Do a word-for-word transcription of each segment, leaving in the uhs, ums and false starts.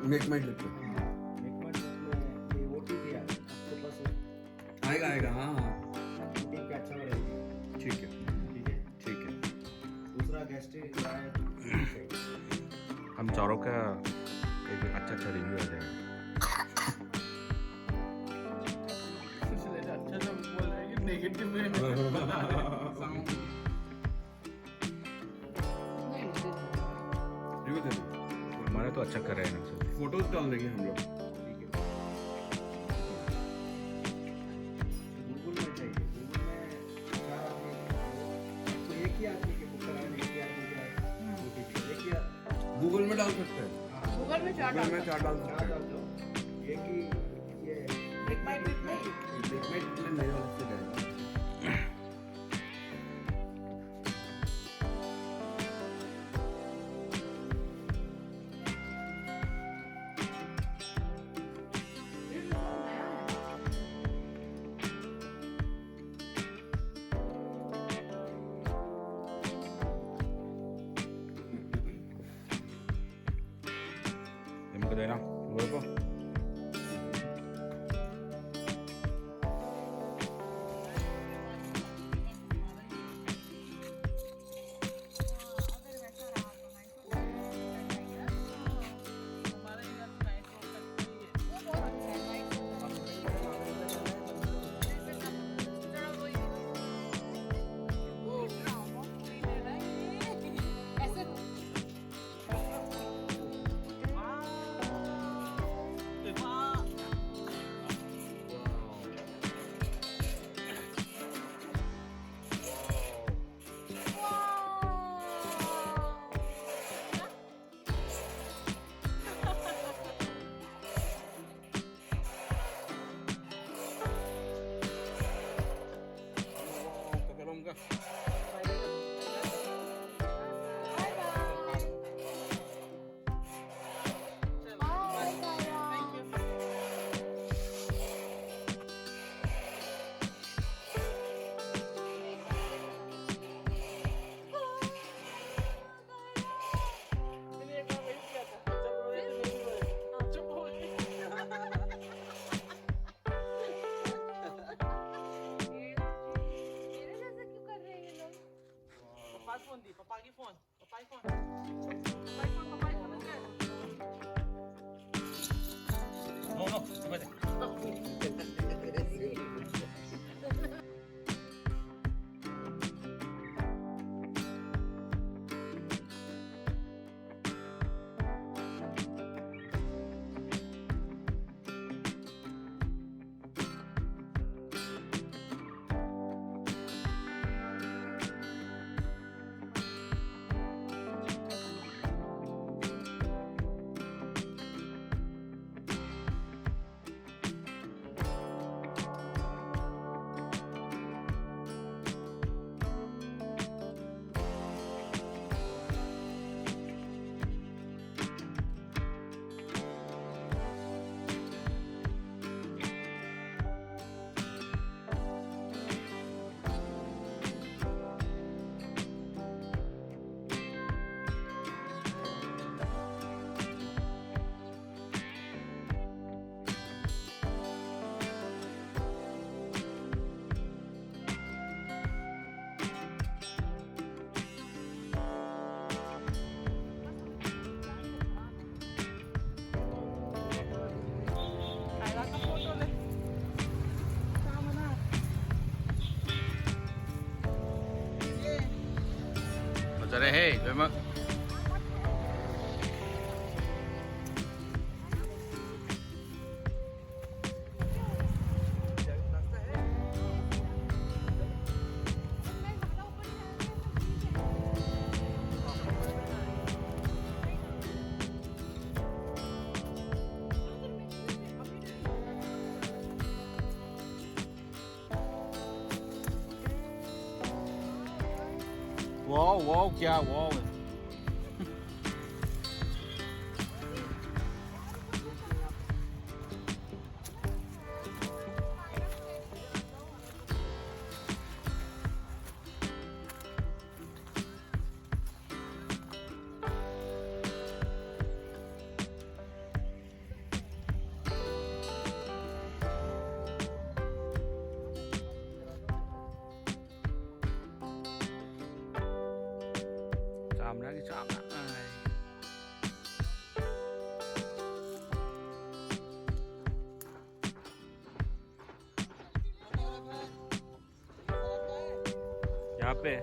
Make माई trip पे। Make माई trip में ये ओटीपी है, आपके पास है? आएगा, आएगा, हाँ, हाँ। ओटीपी अच्छा रहेगा। ठीक है, ठीक है। ठीक है। दूसरा गैस्ट्रिक है। हम चारों का एक अच्छा अच्छा रिव्यू आ जाएगा। अच्छा तो बोल रहे हैं कि नेगेटिव में। रिव्यू दे दो। हमारा तो अच्छा कर रहे हैं ना सर। फोटोज डाल देंगे हम लोग। ठीक है। गूगल में चाहिए, गूगल में चार आदमी, तो एक ही आदमी के बुक कराने, एक ही आदमी का, हम्म। वो ठीक है, एक ही आ- गूगल में डाल सकते हैं। हाँ। गूगल में चार गूगल में डाल चार डाल सकते चार हैं। डाल दो। एक ही ये एक बाइट में। एक बाइट में मेरे वाले से जाएगा। ये मुझे देना, लोगों को। Hey, ꯂꯣꯏꯅꯃꯛ꯫ Wow, wow, क्या wow है। ꯆꯥꯝꯃꯉꯥꯒꯤ ꯆꯥꯝꯃ꯫ यहाँ पे।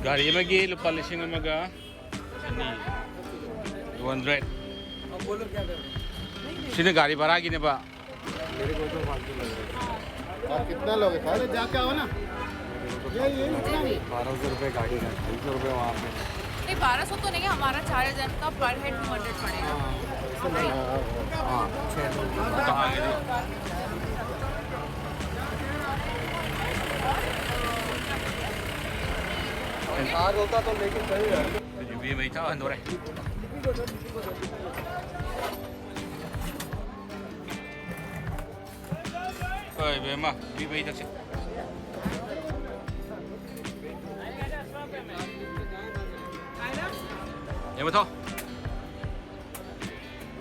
ꯒꯥꯔꯤ ꯑꯃꯒꯤ ꯂꯨꯄꯥ ꯂꯤꯁꯤꯡ ꯑꯃꯒ ꯆꯅꯤ, two hundred꯫ ꯁꯤꯅ ꯒꯥꯔꯤ ꯚꯔꯥꯒꯤꯅꯦꯕ꯫ मेरे को तो फालतू लग रहा है। आप कितना लोगे सर? जाके आओ ना। ये, ये इतना नहीं। बारह सौ रुपये गाड़ी का, ढाई सौ रुपये वहाँ पे। नहीं, बारह सौ तो नहीं है, हमारा चार जन का per head two hundred पड़ेगा। हाँ, छः लोग। आज होता तो लेके चले जाते। ꯌꯨꯕꯤ ꯃꯩ ꯊꯥꯍꯟꯗꯣꯔꯦ꯫ ꯍꯣꯏ, ꯏꯕꯦꯝꯃ, ꯌꯨꯕꯤ ꯃꯩ ꯊꯛꯁꯤ꯫ ꯌꯦꯡꯉꯨ ꯊꯣ꯫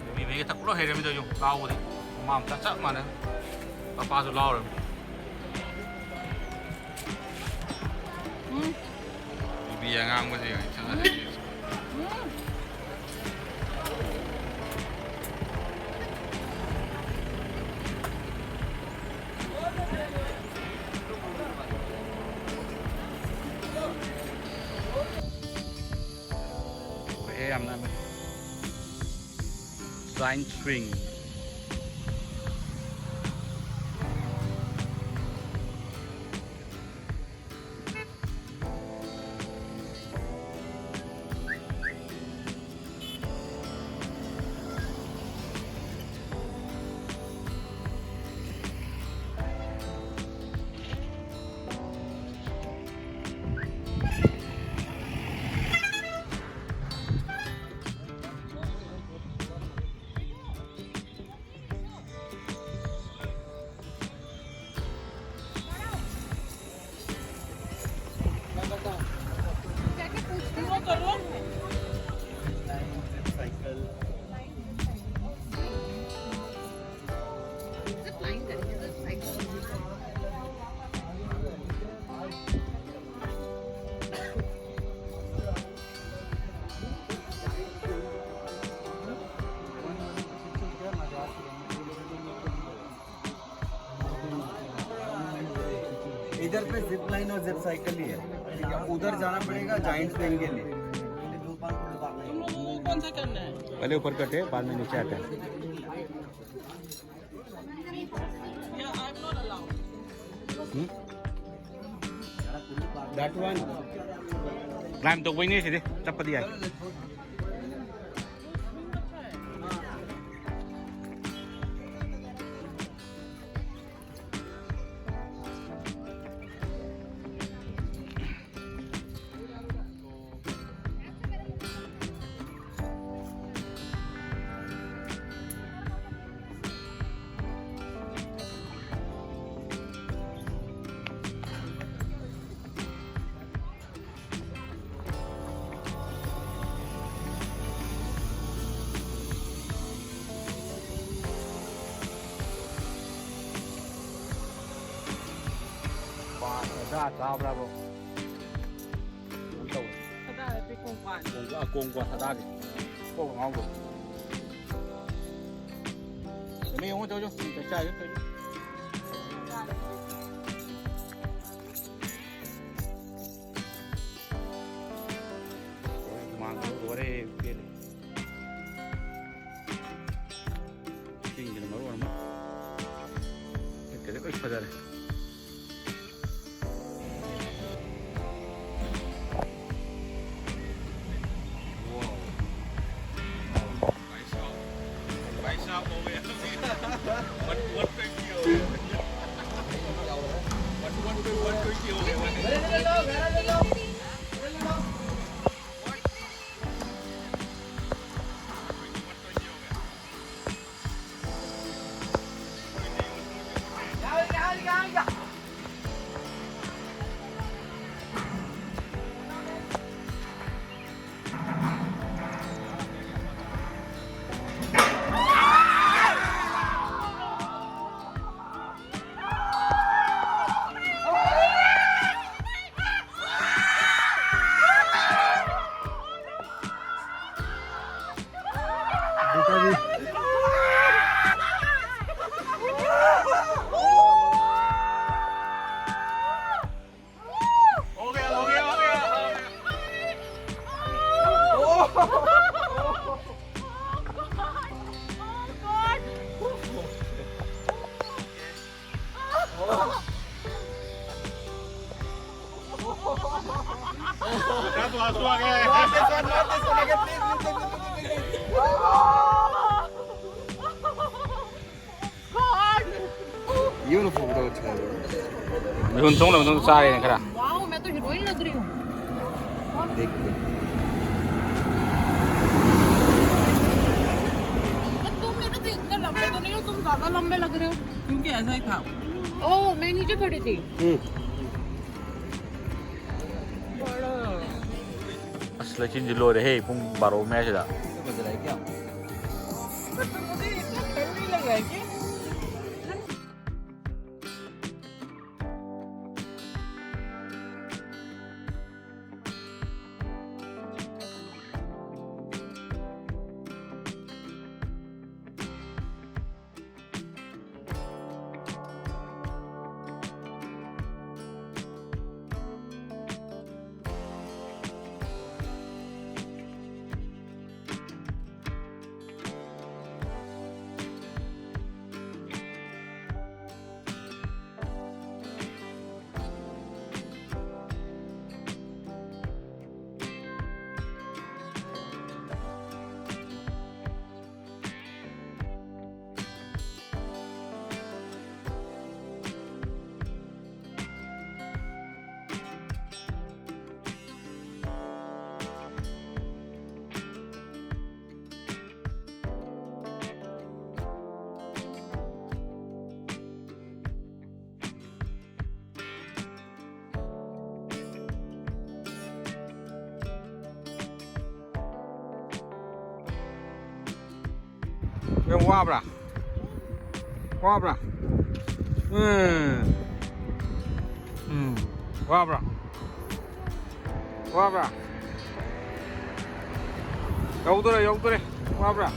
ꯌꯨꯕꯤ ꯃꯩ꯫ ꯊꯛꯄ ꯂꯣꯏ ꯍꯩꯔꯝꯃꯤꯗꯣ ꯌꯦꯡꯉꯨ, ꯂꯥꯎꯕꯗꯤ ꯃꯃꯥ ꯃꯆꯥ ꯆꯞ ꯃꯥꯟꯅꯩ꯫ ꯄꯄꯥꯁꯨ ꯂꯥꯎꯔꯝꯃꯤ꯫ ꯎꯝ꯫ ꯅꯨꯄꯤ ꯑꯉꯥꯡꯕꯁꯦ ꯌꯦꯡꯉꯨ, ꯏꯊꯛ ꯊꯛꯏꯁꯦ꯫ ꯎꯝ꯫ ꯄꯣꯔꯛꯑꯦ ꯌꯥꯝꯅ꯫ Giant swing꯫ इधर पे जिप लाइन और जिप साइकिल ही है, ठीक है? उधर जाना पड़ेगा जाइंट स्विंग के लिए। तुम लोगों को कौन सा करना है? पहले ऊपर कटे, बाद में नीचे आता है। That one. Climb ꯇꯧꯕꯩꯅꯦ ꯁꯤꯗꯤ, ꯆꯠꯄꯗꯤ ꯌꯥꯏ꯫ ꯁꯥꯗꯥ ꯆꯥꯕ꯭ꯔꯥꯕꯣ? ꯀꯩꯅꯣ ꯇꯧꯋꯦ꯫ ꯁꯥꯗꯥ ꯅꯠꯇꯦ, ꯀꯣꯡꯀ꯭ꯋꯥꯅꯤ꯫ ꯀꯣꯡꯀ꯭ꯋꯥ, ꯀꯣꯡꯀ꯭ꯋꯥ ꯁꯥꯗꯥꯁꯦ꯫ ꯀꯣꯛ ꯉꯥꯎꯕ꯫ ꯀꯩꯅꯣ ꯌꯦꯡꯉꯣ, ꯇꯧꯔꯤꯗꯣ꯫ ꯆꯥꯛ ꯆꯥꯔꯤꯗꯣ ꯇꯧꯔꯤꯗꯣ꯫ ꯍꯨꯃꯥꯡ ꯊꯣꯛ ꯂꯣꯏꯔꯦ, ꯄꯦꯜꯂꯦ꯫ ꯆꯤꯡꯁꯤꯅ ꯃꯔꯣꯟ ꯑꯃ꯫ ꯆꯠꯀꯁꯦ ꯂꯣꯏ ꯐꯖꯔꯦ꯫ Beautiful photo, Charlie. ꯃꯤꯍꯨꯟ ꯊꯣꯛꯅꯕ ꯃꯇꯨꯡꯗ ꯆꯥꯔꯦꯅ ꯈꯔ꯫ Wow, मैं तो हीरोइन लग रही हूँ। देख के। तुम मेरे से इतने लंबे तो नहीं हो, तुम ज्यादा लंबे लग रहे हो। क्योंकि ऐसा ही था। ओह, मैं नीचे खड़ी थी। हम्म। बड़ा। ꯑꯁ, ꯂꯩꯆꯤꯟꯁꯤ ꯂꯣꯏꯔꯦꯍꯦ, ꯄꯨꯡ ꯕꯥꯔꯣ ꯃꯌꯥꯁꯤꯗ꯫ मुझे इतना ठंड नहीं लग रहा है क्या? ꯅꯪ ꯋꯥꯕ꯭ꯔꯥ? ꯋꯥꯕ꯭ꯔꯥ? ꯎꯝ꯫ ꯎꯝ꯫ ꯋꯥꯕ꯭ꯔꯥ? ꯋꯥꯕ꯭ꯔꯥ? ꯌꯧꯗꯣꯔꯦ, ꯌꯧꯗꯣꯔꯦ꯫ ꯋꯥꯕ꯭ꯔꯥ?